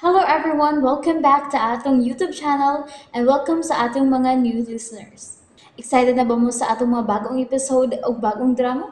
Hello everyone! Welcome back to atong YouTube channel and welcome sa atong mga new listeners. Excited na ba mo sa atong mga bagong episode o bagong drama?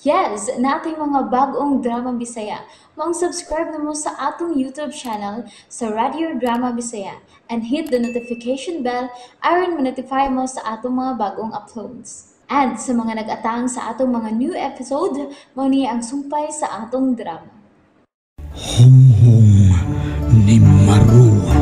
Yes! Nating mga bagong drama Bisaya. Maong subscribe na mo sa atong YouTube channel sa Radio Drama Bisaya and hit the notification bell aron ma-notify mo sa atong mga bagong uploads. And sa mga nag-atang sa atong mga new episode, mao ni ang sumpay sa atong drama. Hunghong ni Marua.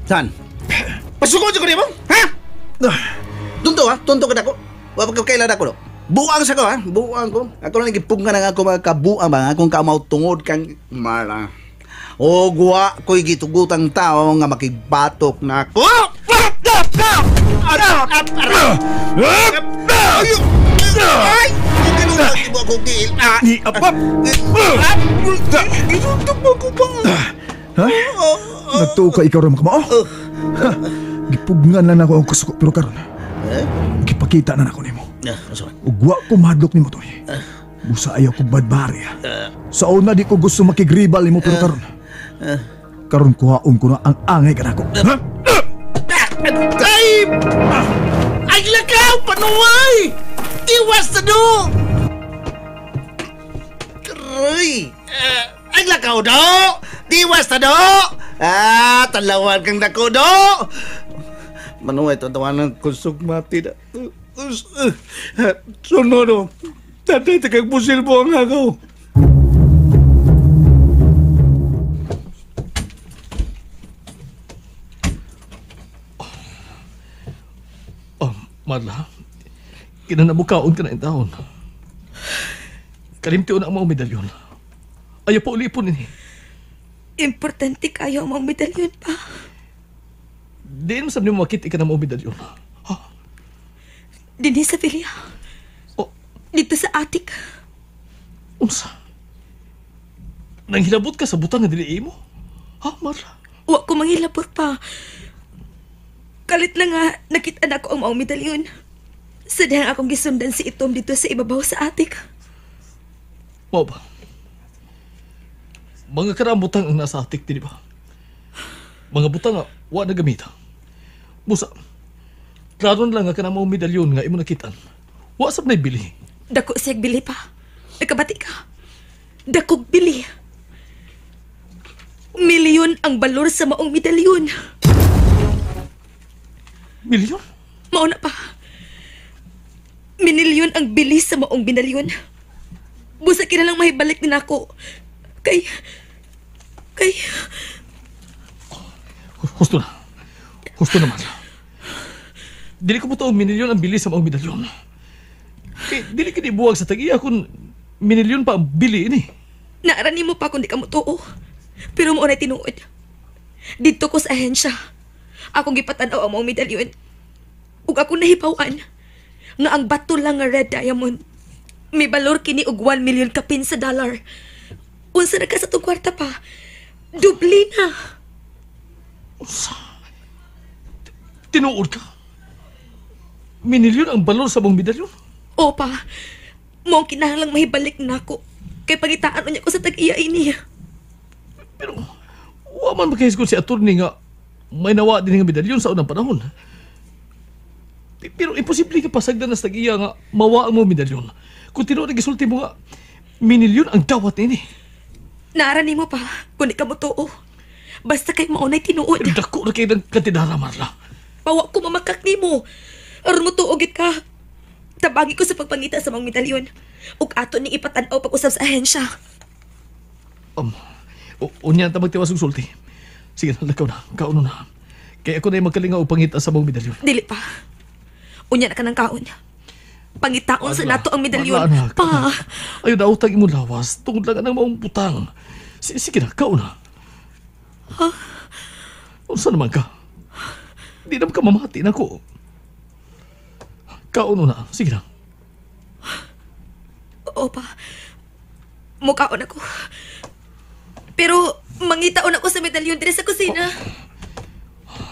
San? Pasuko ko nimo? Ha? Tunto ha? Tunto ka nako. Wa pa kailan ako do. Buang sa ko ha? Buang ko. Ako lang gipugnan ang ako mga kabuang ba akong kamaw tungod kang mala. O guwa ko'y gitugutang tao nga makibatok na ako. Ay! Ni apap! Gisuntok mo ko pa. Ha? Nagtuo ka ikaw ra makamao? Gipugnan lang nako ang kusuko pero karon. Gipakita na nako nimo. Ug wa ko mahadlok nimo toy. Busa ayaw ko badbari. Sa una di ko gusto makigribal nimo pero karon. Karon kuhaon ko na ang angay kanako. Ha? Ay! Ay lakaw panuway! Tiwas na do! Aray! Ay lakaw do! Tiwas na do! Ah, talawan kang dako do! Manuway, tatawanan kusog mati na. Suno do. Tatay, takag pusil po ang ako. Oh, Marla, kinanabukaon ka na yung taon. Kalimtion ang mga medalyon. Ayaw pa ulipon ini. Importante kayo ang mga medalyon pa. Diin mo sabi mo makita ka na mga medalyon. Ha? Dini sa Villa. Oh. Dito sa atik. Unsa? Nanghilabot ka sa butang nga dili mo? Ha, Marla? Wa ko manghilabot pa. Kalit lang nga, nakita na ko ang maong medalyon. Sa dihang akong gisundan si Itom dito sa ibabaw sa atik. Mao ba? Mga karaang butang ang nasa atik, di ba? Mga butang nga, wa na gamita. Busa, klaro na lang nga kanang maong medalyon nga imo nakitaan. Wa sab na'y bili. Dako siyag bili pa. Nagkabati ka. Dakog bili. Milyon ang balor sa maong medalyon. Milyon? Mauna pa. Minilyon ang bili sa maong binalyon. Busa kinalang mahibalik din ako. Kay... Husto na. Husto naman. Dili ko po ito minilyon ang bili sa maong medalyon. Kay dili ka ibuwag sa tag-iya kung minilyon pa ang bili ini. Naarani mo pa kung di ka mo tuo. Pero mo na tinuod. Dito ko sa ahensya. Akong gipatanaw ang maong medalyon. Ug akong nahibaw-an nga ang bato lang nga red diamond. May balor kini og 1 million kapin sa dollar. Unsa na ka sa itong kwarta pa? Dubli na. Unsa? Tinuod ka? Minilyon ang balor sa mong medalyon? O pa. Mong kinahanglang mahibalik na ako. Kay pangitaan niya ko sa tag-iya ini. Pero, wa man makahisgot si attorney nga may nawa din nga medalyon sa unang panahon. Pero imposible ka pasagdan na sa tag-iya nga mawa ang mong medalyon. Kung tinuod ang gisulti mo nga, minilyon ang dawat nini. Naarani mo pa, kung di ka mo tuo. Basta kay maunay tinuod. Pero dako na kayo ng kantidara, Marla. Pawa ko mamakak ni mo. Aron mo tuogit ka. Tabagi ko sa pagpangita sa mga medalyon. Ug ato ning ipatan-aw pag-usap sa ahensya. Unya na magtiwas og sulti. Sige na, lakaw na. Kauno na. Kaya ako na yung magkalinga o pangita sa mga medalyon. Dili pa. Unya na ka ng kaon. Pangitaon sa nato ang medalyon. Marla, anak, pa. Ayaw na utang imong lawas. Tungod lang ang maong butang. Sige na, kaon na. Ha? Unsa naman ka? Di naman ka mamati na ko. Kaon na. Sige na. Oo pa. Mukaon ako. Pero mangitaon ako sa medalyon diri sa kusina. Oh.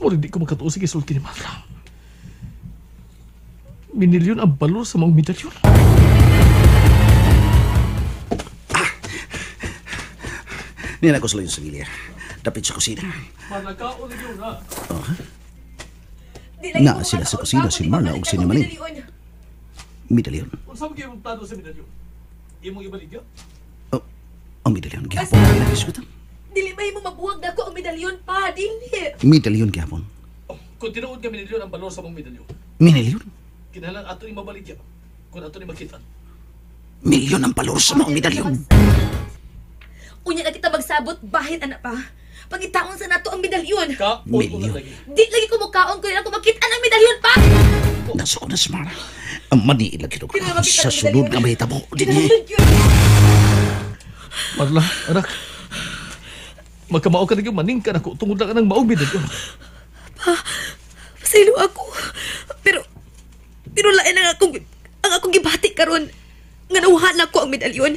Mura di ko makatuo sa gisulti ni Marla. Minilyon ang balor sa mga medalyon. Niyan ako sa layo sa gilya. Dapit sa kusina. Manakaon yun ha. Na sila sa kusina si Marla og si Manning. Medalyon. Unsa man imong plano sa medalyon? Imong ibaligya? Oh, ang medalyon gihapon pinagisutan. Dili may mo mabuwag nako ang medalyon pa, dili. Medalyon gihapon. Oh, kung tinuod ka minilyon ang balor sa mong medalyon. Minilyon? Kinahanglan ato ning mabaligya. Kung ato ning makita. Milyon ang balor sa mong medalyon. Unya na kita magsabot bahin ana pa. Pangitaon sa nato ang medalyon. Kaon Milyon. na lagi. Di lagi ko mukaon kun ako makita ang medalyon pa. Nasa ko na si Marla. Ang maniil lagi ko. Sa sunod nga may tabo. Dini. Marla, anak. Magkamao ka na yung maning ka na ko. Tungod lang ka ng maong medalyon. Pa, pasaylo ako. Pero lain ang akong gibati karon. Nga nauhan ako ang medalyon.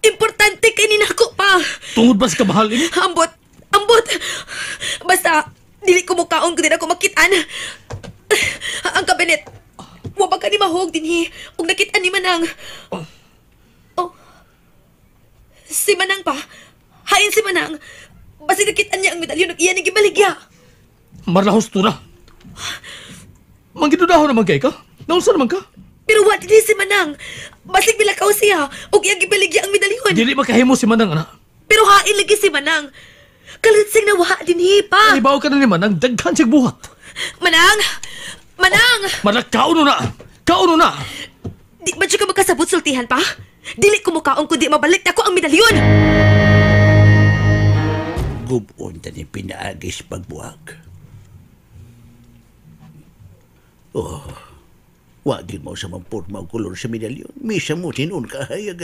Importante kay ni nako pa. Tungod ba sa kamahal ini? Ambot, ambot. Basta dili ko mukaon kun di na ko makitaan. Ang kabinet. Wa ba ka ni mahog dinhi ug nakit-an ni Manang. Oh. Si Manang pa. Hain si Manang. Basta nakit-an niya ang medalyon ug iya ni gibaligya. Marla, husto na. Mangginudahon naman kay ka. Naunsa naman ka? Pero wa dinhi si Manang. Basig bilakaw siya ug iyang gibaligya ang medalyon. Dili makahimo si Manang, anak. Pero hain lagi si Manang. Kalitsing na wa dinhi pa. Ibaw ka na ni Manang, daghan siyang buhat. Manang! Manang! Marla, kauno na! Kauno na! Di ba siya ka magkasabot sultihan pa? Dili ko mukaon kundi mabalik na ko ang medalyon! Gubon tani pinaagis pagbuwag. Oh, wagin mo sa mampurma ang kolor sa medalyon. Misa mo tinon kahayag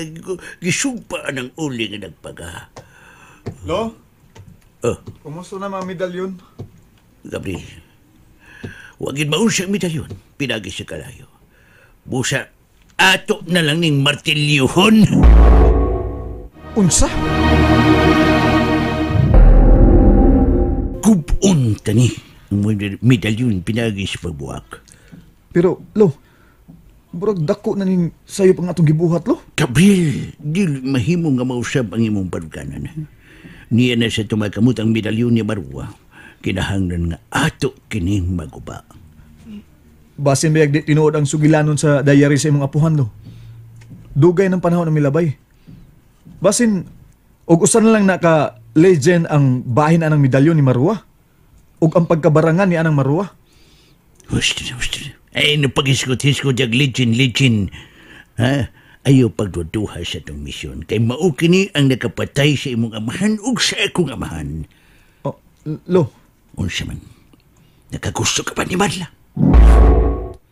gisugpa ng uli nga nagpaga. Lo? Oh. Kumusta na mga medalyon? Gabriel, wagin mo sa medalyon. Pinagi sa kalayo. Busa, ato na lang ning martilyuhon. Unsa? Gubon tani ang medalyon pinagi sa pagbuwag. Pero, lo, murag dako na ning sayo pang atong gibuhat, lo. Gabriel, di mahimo nga mausab ang imong baruganan. Niya na sa tumakamot ang medalyon ni Marwa. Kinahanglan nga ato kining maguba. Basin bayag di tinuod ang sugilanon sa diary sa imong apuhan, lo. Dugay ng panahon ang milabay. Basin, og usa na lang naka legend ang bahin anang medalyon ni Marwa. Og ang pagkabarangan ni anang Marwa. Husto na, husto na. Ay, no pag-iskot-iskot yung legend. Ha? Ayaw pagduduha sa itong misyon. Kay mao kini ang nakapatay sa imong amahan ug sa akong amahan. Oh, lo. Unsa man? Nakagusto ka pa ni Marla?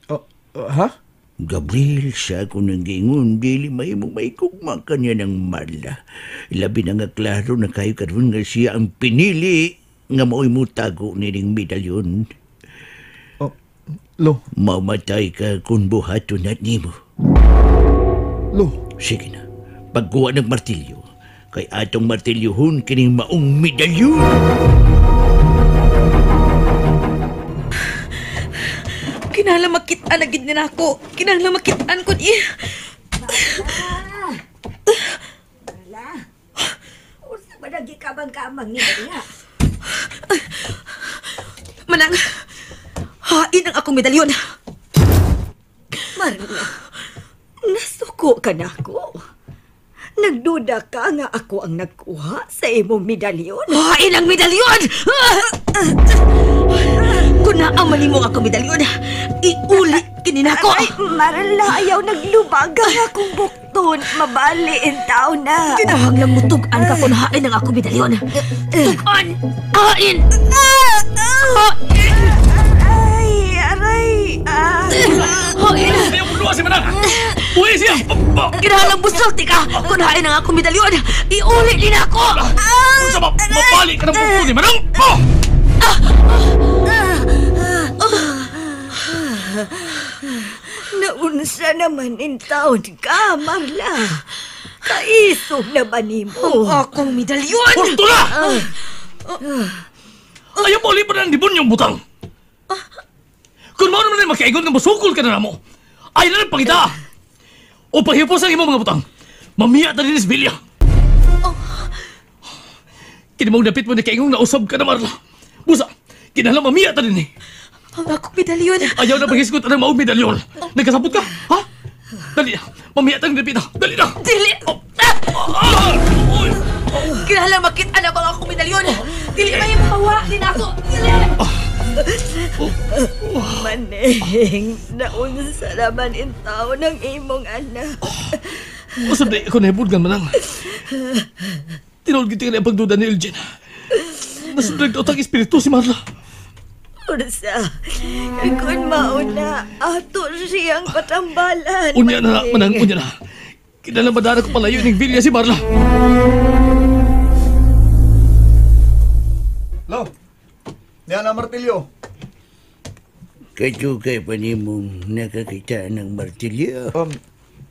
Oh, ha? Gabriel, sa ako nang giingon, dili mahimong maikugma ka niya ng Marla. Labi na nga klaro na kayo karon nga siya ang pinili nga mao'y mutago nining medalyon. Oh, lo. Mamatay ka kung buhaton na nimo. Lo. Sige na, pagkuha ng martilyo, kay atong martilyohon kining maong medalyon. Kinahanglan makit-an na gid ni nako. Kinahanglan makit-an kun eh. Wala. Unsa ba nagikabang-kamang ni niya? Manang, hain ang akong medalyon. Marla, nasuko ka na ako. Nagduda ka nga ako ang nagkuha sa imong medalyon. Hain ang medalyon! Kung naaman nimo ang akong medalyon, iuli kini nako. Ay, Marla, ayaw naglubag ang akong bukton. Mabali in taon na. Kinahanglang mo tug-an ka kung hain ang akong medalyon. Tug-an! Hain! Hain! Ay, aray! Hain! Ayaw mo luwa si Manang! Buhi siya! Kinahanglang busulti ka kung hain ang akong medalyon. Iuli din ako! Unsa ba? Mabali ka ng bukton ni Manang! Naunsa naman in taon ka, Marla. Kaisog na ba nimo? Ang akong medalyon! Husto na! Ayaw mo ulit pa ng libon yung butang! Kung mao naman ay makaingon nga musukol ka na namo, ay na lang pangita! O paghipos ang imong mga butang, mamiya ta din Villa. Oh. Kini mong dapit mo ni kaingong nausab ka na, Marla. Busa, kinahanglan mamiya ta din eh. Ang akong medalyon. Ayaw na paghisgot ang maong medalyon. Nagkasabot ka, ha? Dali na, mamiya tang dapit na. Dali na. Dili! Oh. Ah! Uy! Kinahanglan makita na ko ang akong medalyon. Dili ba yung mawa din ako? Dili! Maneng, naunsa naman in tao ng imong anak. Usab na ako nahibudgan man lang. Tinuod gid ang pagduda ni Elgin. Nasundag daw tang espiritu si Marla. Unsa, kung mauna, ato siyang patambalan. Unya na, manang, unya na. Kinahanglan madara ko palayo ning Villa si Marla. Lo, niya na martilyo. Kadugay pa ni mong nakakita ng martilyo.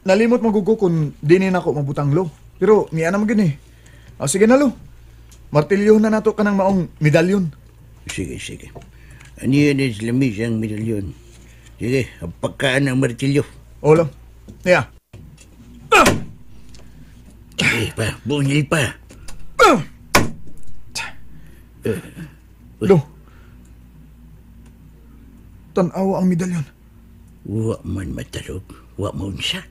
Nalimot magugo kung di na ako mabutang lo. Pero niya naman gini. O, sige na lo. Martilyo na nato ka ng maong medalyon. Sige, sige. Ano yun is lamis ang medalyon. Sige, ang pagkaan ng martilyo. O lo. Niya. Sige pa, bunyil pa. Lo. Tanawa ang medalyon. Wa man matalog, wa maunsa.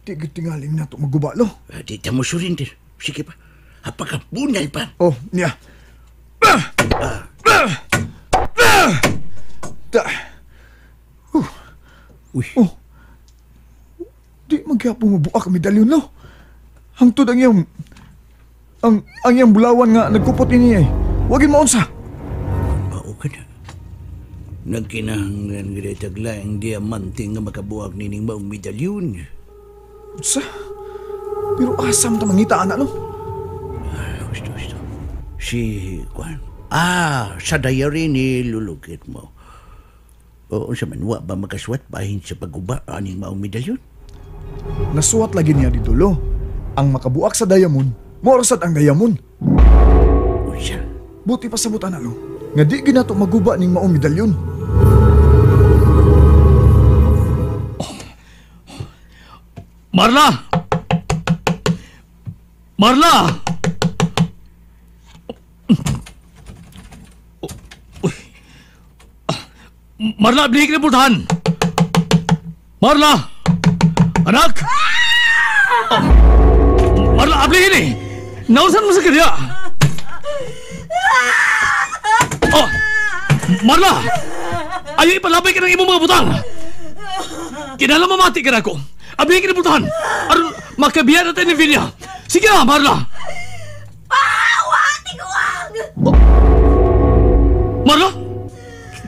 Di gitingaling na ito maguba, lo. Di ta mo surrender. Sige pa. Apakabunal pa. Oh, niya. Ta. Uy. Oh. Di magyapong mabuak ang medalyon, lo. Hangtod ang iyong ang iyang bulawan nga nagkupot ini eh. Wagin maunsa. Mao ka na. Nagkinahanglan gid tagla ang diamante nga makabuak nining maong medalyon. Unsa? Pero asam ta mangita ana, lo? Gusto, gusto. Si Juan. Ah, sa diary ni lulukit mo. Oo, sa man, wa ba makaswat bahin sa pag-uba aning maong medalyon? Nasuwat lagi niya dito, lo. Ang makabuak sa diamond, morosat ang diamond. Unsa? Buti pa sabot ana, lo. Nga di ginato maguba ning maong medalyon. Marla! Marla! Uy. Marla, balik na pultahan! Marla! Anak! Oh. Marla, ablihin eh! Nausan mo sa kanya! Oh! Marla! Ayaw ipalabay ka ng imong mga butang! Kinala mamati ka na ako! Ablihin ka na pultahan! Aron makabiyan natin ni Villa! Sige na, Marla! Pawa, tiguang! Oh. Marla?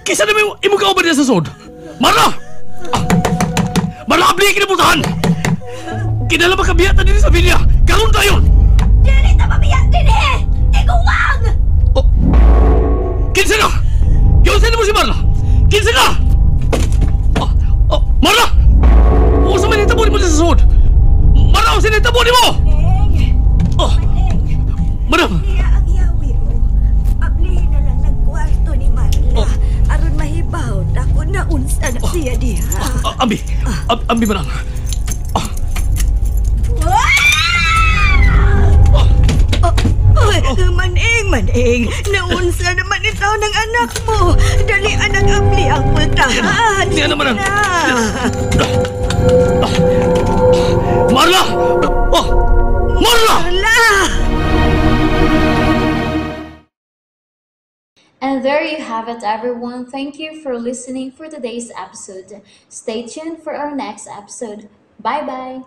Kisa na may imong kauban niya sa sod! Marla! Ah. Marla, ablihin ka na pultahan! Kinala makabiyan natin sa Villa! Karoon tayo! Dili ta mabiyan din eh! Tiguang! Oh. Kinsa ka? Kinsa na mo si Marla? Kinsa ka? Oh, oh, Marla! Usa man itabo mo sa sod! Marla, usa man itabo mo! Oh. Madam! Niya ang yawi mo. Ablihin na lang ng kwarto ni Marla. Oh. Aron mahibaw ako na unsa na siya diha. Ambi! Ambi manang! Maneng, maneng! Naunsa naman itaw ng anak mo! Dali anak abli ang pultahan! Niya naman ang... Marla! Oh! Marla! Marla! And there you have it, everyone. Thank you for listening for today's episode. Stay tuned for our next episode. Bye-bye!